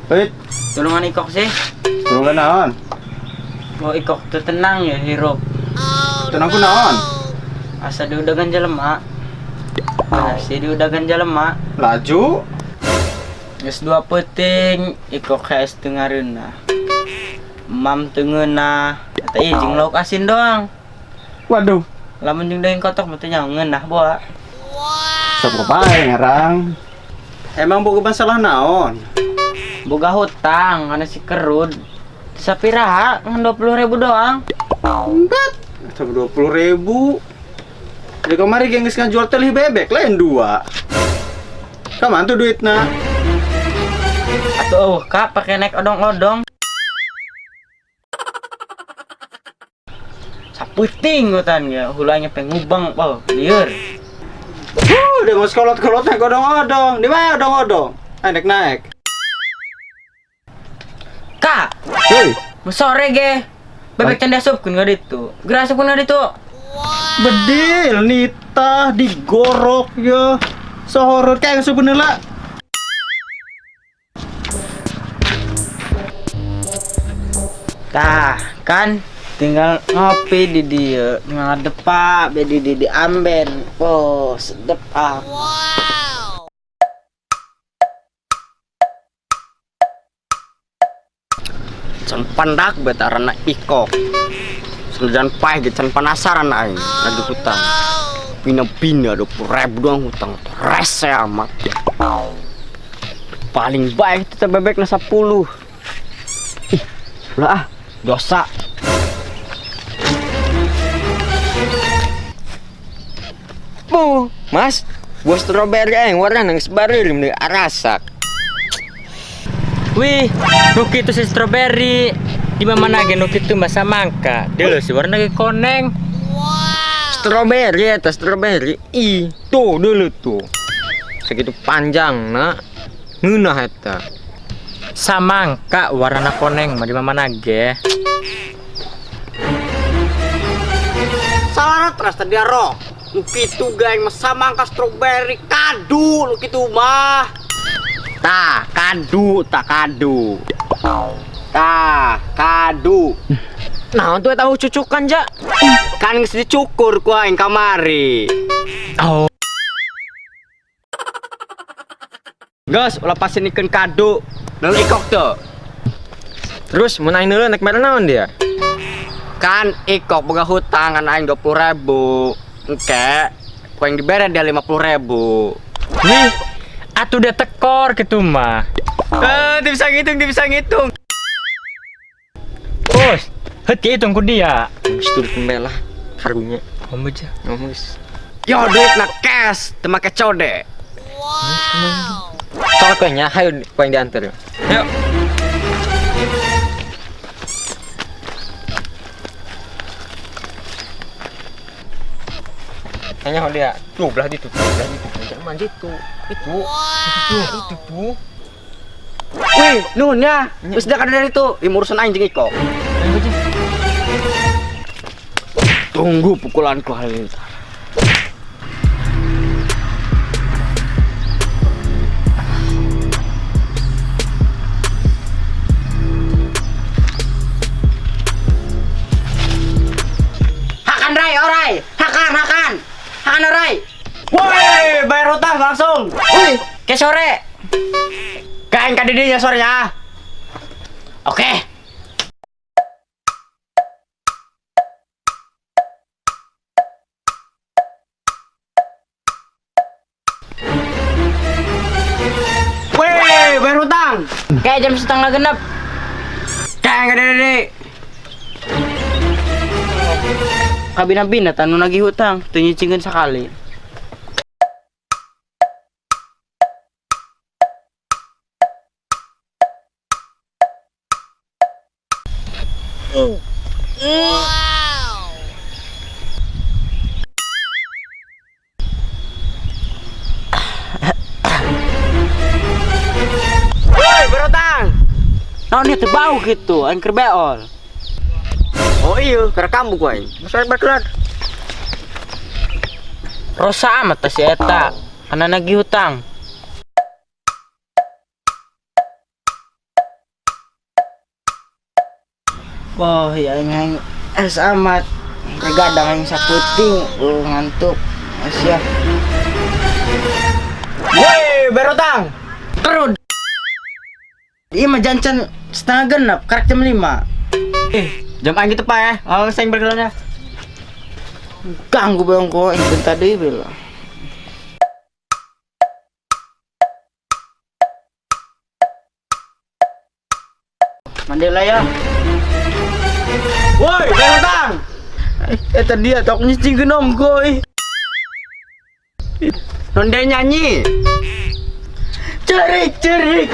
Wait, Tulungan ikok sih. Tulungan naon? Mau ikok tuh tenang ya hirup. Tenang ku naon? Asa diudagan jelema. Bener sih diudagan jelema. Laju. Geus dua peuting ikok hees teu ngareunah. Mam teu ngeunah. Eta ieu jeung lauk asin doang. Waduh. Lamun jeung daging kotok mah teu nyaho ngeunah boa. Sok bae ngarang. Emang boga masalah naon? Boga hutang kana si Kerud. Sapiraha ngan 20.000 doang. Enggak, 20.000. Jadi kemarin geng geus ngajual telih bebek lain dua. Kaman tuh duitna? Atuh eueuh kak pake naik odong-odong. Saputing hutan ya, hulanya pengubang oh, lieur. Huh, dia mau sekolot-kolot naik odong-odong. Di mana odong-odong? Naik naik. Kak, Hei, mau sore ge. Bebek can diasupkeun ka ditu. Geura asupkeun ka ditu. Bedil nitah digorok ya. Sohorot kayak asupkeun heula. Tah, kan tinggal ngopi di dieu, tinggal ngadepa be di di amben. Oh, sedep ah. Wow. Can pandak betarana ikok. Senajan paeh ge can penasaran aing lagi hutang. Bina-bina 20.000 doang hutang. Rese amat. Paling baik tetep bebekna 10. Ih, ulah ah, dosa. Bu, Mas, buah stroberi aing warna nang sebarir meni arasak. Wih, nu kitu si stroberi. Di mana ge nu kitu mah samangka. Deuleu si warna ge koneng. Stroberi eta stroberi. Ih, tuh deuleu tuh. Segitu panjang na. Ngeunah eta. Samangka warna koneng mah di mana ge. Salah terus tadi roh. Nu kitu gaeng mah samangka stroberi kadu nu kitu mah. Tah, kadu, tah kadu. Tah, kadu. Naon tuh eta cucukan ja? Kan geus dicukur ku aing kamari. Oh. Geus, ulah pasinikeun kadu. Neul ikok teu. Terus mun aing neuleuh nek mere naon dia? Kan ikok boga hutang kan aing 20.000. Engke ku aing dibere dia 50.000. Wih, atuh dia tekor kitu mah. Dia bisa ngitung, dia bisa ngitung. Bos, heut hitung ku dia. Geus turut pembelah karunya. Ngomong aja. Ngomong geus. Yo duit na cash, teu make code. Wow. Sok we nya, hayu ku aing diantar. Ayo. Tanya dia, tuh belah ditu, belah ditu. Jangan manja itu. Itu. Itu tuh, itu tuh. Wih, nuhun ya. Geus dah kada dari itu, ieu urusan aing jeung ikok. Tunggu pukulanku halilintar. Hakan Rai, orai. Hakan, hakan. Hakan orai. Woi, bayar hutang langsung. Wih, ke sore. Kain ka didinya sorenya. Oke. Woi, bayar hutang. Kayak jam setengah genep. Kain ka didi. Kabina-bina tanu nagih hutang, teu nyicingkeun sakali. Wow. Woi, bayar hutang. Naon ieu teu bau kitu, aing keur beol. Oh iya, kerekam buku aing. Masuk baturan. Rosa amat teh si eta, kana nagih hutang. Boh, ya aing aing es amat. Tergadang aing saputing, ngantuk. Asia. Woi, berotang. Kerud. Iya mah jancan 5.30, karak jam 5. Jam aing gitu pak ya. Oh, sing berkelana. Ganggu bang kok, aing bentar deui bela. Mandela ya. Woi, berotang. Eta dia tok nyicing genom goy. Ronde nyanyi. Cerik cerik.